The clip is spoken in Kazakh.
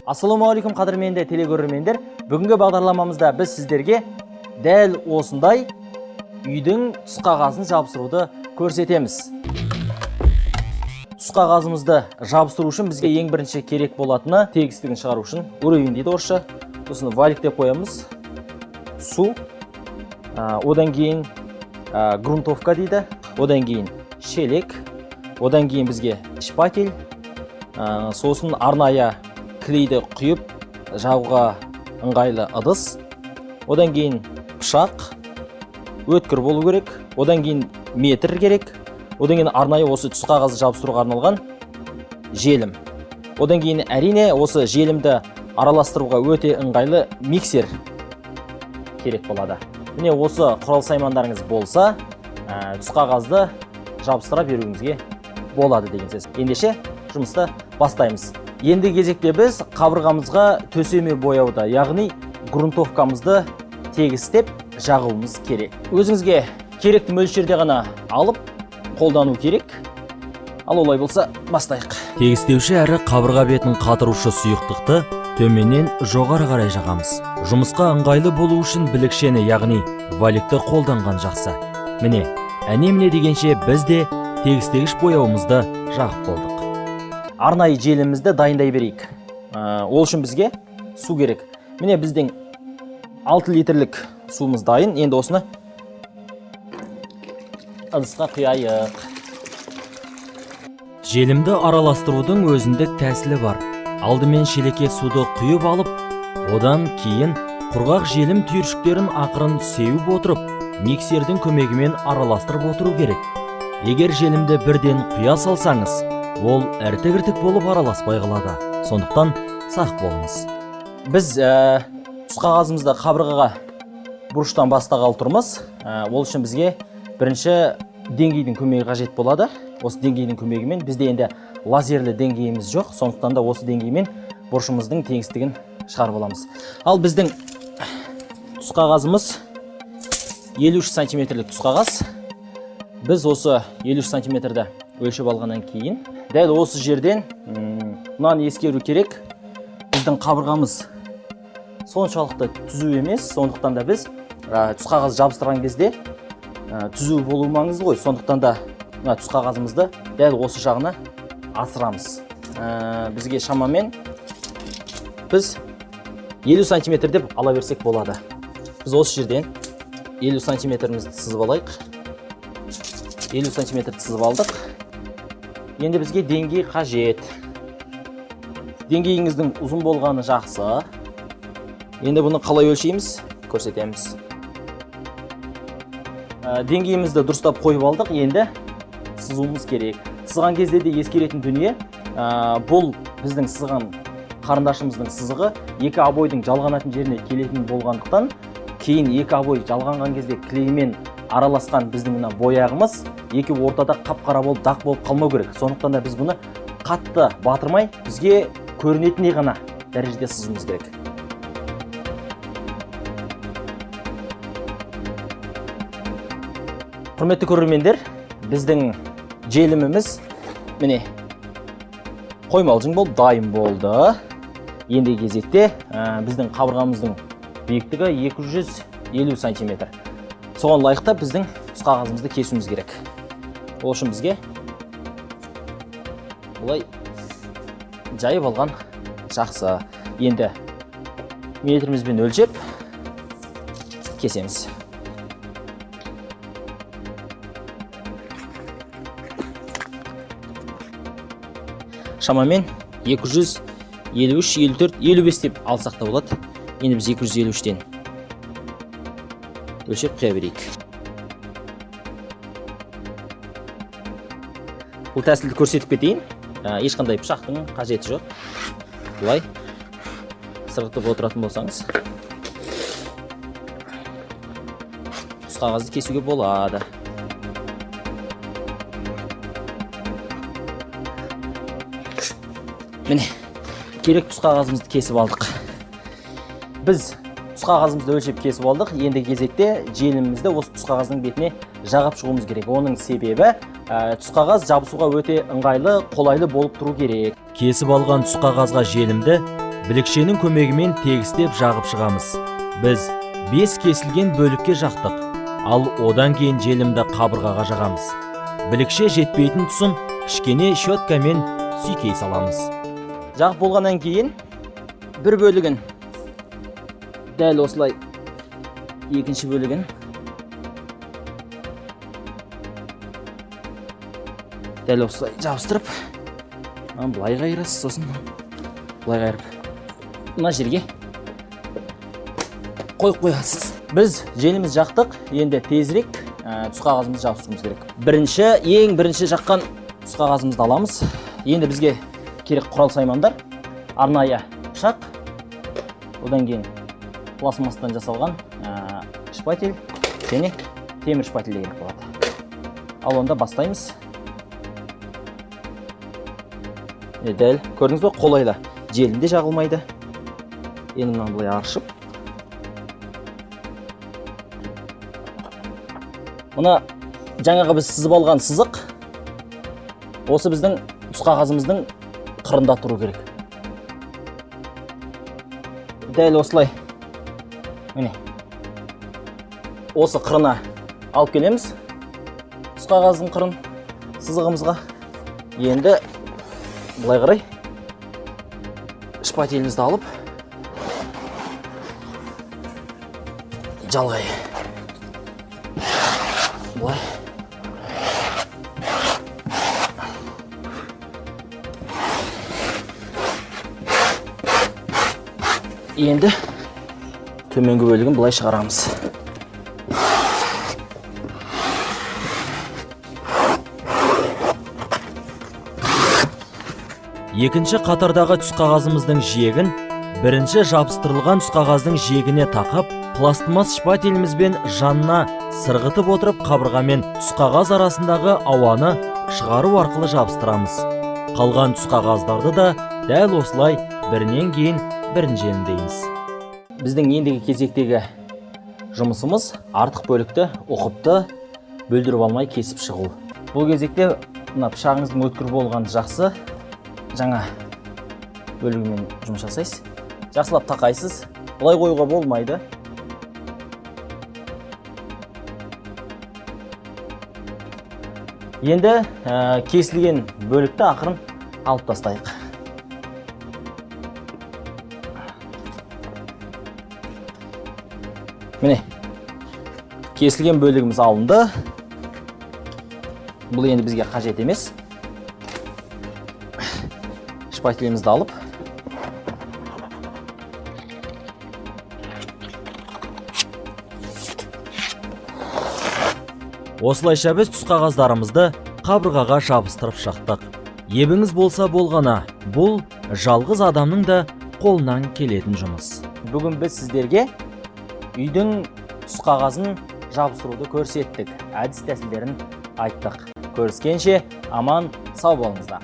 Ассалаумағалейкум, қадірменді телекөрермендер! Бүгінгі бағдарламамызда біз сіздерге дәл осындай үйдің түсқағазын жабыстыруды көрсетеміз. Түсқағазымызды жабыстыру үшін бізге ең бірінші керек болатыны тегістігін шығару үшін уровень дейді орысша, сосын валик деп қоямыз, су, одан кейін грунтовка дейді, одан кейін шелек, одан кейін бізге шпатель, сосын арнайы клейді құйып жағуға ыңғайлы ыдыс, одан кейін пышақ өткір болу керек, одан кейін метр керек, одан кейін арнайы осы түс қағазды жабыстыруға арналған желім, одан кейін әрине осы желімді араластыруға өте ыңғайлы миксер керек болады. Міне, осы құрал саймандарыңыз болса, түс қағазды жабыстыра беруіңізге болады деген сөз. Ендеше жұмысты бастаймыз. Енді кезекте біз қабырғамызға төсеме бояуда, яғни грунтовкамызды тегістеп жағуымыз керек. Өзіңізге керекті мөлшерде ғана алып қолдану керек. Ал олай болса, бастайық. Тегістеуші әрі қабырға бетін қатырушы сұйықтықты төменнен жоғары қарай жағамыз. Жұмысқа ыңғайлы болу үшін білікшені, яғни валикті қолданған жақсы. Міне, әне-міне дегенше біз де тегістегіш бояуымызды жағып болдық. Арнайы желімізді дайындай берейік. Ол үшін бізге су керек. Міне, біздің 6 литрлік суымыз дайын. Енді осыны ыдысқа құяйық. Желімді араластырудың өзіндік тәсілі бар. Алдымен шелекке суды құйып алып, одан кейін құрғақ желім түйіршіктерін ақырын сеуіп отырып, миксердің көмегімен араластырып отыру керек. Егер желімді бірден құя салсаңыз, ол іртік-іртік болып араласпай қалады. Сондықтан сақ болыңыз. Біз түс қағазымызды қабырғаға бұрыштан бастағалы тұрмыз. Ол үшін бізге бірінші деңгейдің көмегі қажет болады. Осы деңгейдің көмегімен, бізде енді лазерлі деңгейіміз жоқ, сондықтан да осы деңгеймен бұрышымыздың теңістігін шығарып аламыз. Ал біздің түс қағазымыз 53 сантиметрлік түс қағаз. Біз осы 53 сантиметрді өлшеп алғаннан кейін дәл осы жерден мынаны ескеру керек: біздің қабырғамыз соншалықты түзу емес, сондықтан да біз түс қағаз жабыстырған кезде түзу болу маңызды ғой. Сондықтан да мына түс қағазымызды дәл осы жағына асырамыз. Бізге шамамен біз 50 сантиметр деп ала берсек болады. Біз осы жерден 50 сантиметрімізді сызып алайық. 50 сантиметр сызып алдық. Енді бізге деңгей қажет. Деңгейіңіздің ұзын болғаны жақсы. Енді бұны қалай өлшейміз, көрсетеміз. Деңгейімізді дұрыстап қойып алдық. Енді сызуымыз керек. Сызған кезде де ескеретін дүние, бұл біздің сызған қарындашымыздың сызығы екі обойдың жалғанатын жеріне келетін болғандықтан, кейін екі обой жалғанған кезде клеймен араласқан біздің мына бояғымыз екі ортада қап-қара болып, дақ болып қалмау керек. Сондықтан да біз бұны қатты батырмай, бізге көрінетіндей ғана дәрежеде сызуымыз керек. Құрметті көрермендер, біздің желіміміз, міне, қоймалжың болып дайын болды. Енді кезекте біздің қабырғамыздың биіктігі 250 сантиметр. Соған лайықтап біздің түс қағазымызды кесуіміз керек. Ол үшін бізге бұлай жайып алған жақсы. Енді метрімізбен өлшеп кесеміз. Шамамен 253, 54, 55 деп алсақ та болады. Енді біз 253-тен өлшеп құя берейік. Бұл тәсілді көрсетіп кетейін. Ешқандай пышақтың қажеті жоқ. Былай сырғытып отыратын болсаңыз, түс қағазды кесуге болады. Міне, керек түс қағазымызды кесіп алдық. Біз түс қағазымызды өлшеп кесіп алдық. Енді кезекте желімізді осы түс қағаздың бетіне жағып шығуымыз керек. Оның себебі, түс қағаз жабысуға өте ыңғайлы, қолайлы болып тұру керек. Кесіп алған түс қағазға желімді Білікшенің көмегімен тегістеп жағып шығамыз. Біз 5 кесілген бөлікке жақтық, ал одан кейін желімді қабырғаға жағамыз. Білікше жетпейтін тұсын кішкене щеткамен сүйкей саламыз. Жағып болғаннан кейін бір бөлігін дәл осылай, екінші бөлігін дәл осылай жабыстырып, мынаны былай қайырасыз, сосын былай қайырып мына жерге қойып қоясыз. Біз желіміз жақтық, енді тезірек түс қағазымызды жабыстыруымыз керек. Бірінші, ең бірінші жаққан түс қағазымызды аламыз. Енді бізге керек құрал саймандар: арнайы пышақ, одан кейін пластмасстан жасалған шпатель және темір шпатель де керек болады. Ал онда бастаймыз. Дәл көрдіңіз ба, қолайлы, желім де жағылмайды. Енді мынаны былай аршып, мына жаңағы біз сызып алған сызық осы біздің түс қағазымыздың қырында тұру керек. Дәл осылай, міне, осы қырына алып келеміз түс қағаздың қырын сызығымызға. Енді былай қарай шпателімізді алып жалғай былай. Енді төменгі бөлігін былай шығарамыз. Екінші қатардағы түсқағазымыздың жиегін бірінші жабыстырылған түсқағаздың жиегіне тақап, пластмасс шпателімізбен жанына сырғытып отырып, қабырғамен түсқағаз арасындағы ауаны шығару арқылы жабыстырамыз. Қалған түсқағаздарды да дәл осылай бірінен кейін бірін желімдейміз. Біздің ендігі кезектегі жұмысымыз артық бөлікті ұқыпты бөлдіріп алмай кесіп шығу. Бұл кезекте мына пышағыңыздың өткір болғаны жақсы. Жаңа бөлігімен жұмыс жасайсыз. Жақсылап тақайсыз. Былай қоюға болмайды. Енді кесілген бөлікті ақырын алып тастайық. Міне, кесілген бөлігіміз алынды. Бұл енді бізге қажет емес. Шпателімізді алып, Осылайша біз түсқағаздарымызды қабырғаға жабыстырып шықтық. Ебіңіз болса болғаны, бұл жалғыз адамның да қолынан келетін жұмыс. Бүгін біз сіздерге үйдің түсқағазын жабыстыруды көрсеттік, әдіс тәсілдерін айттық. Көріскенше аман сау болыңыздар.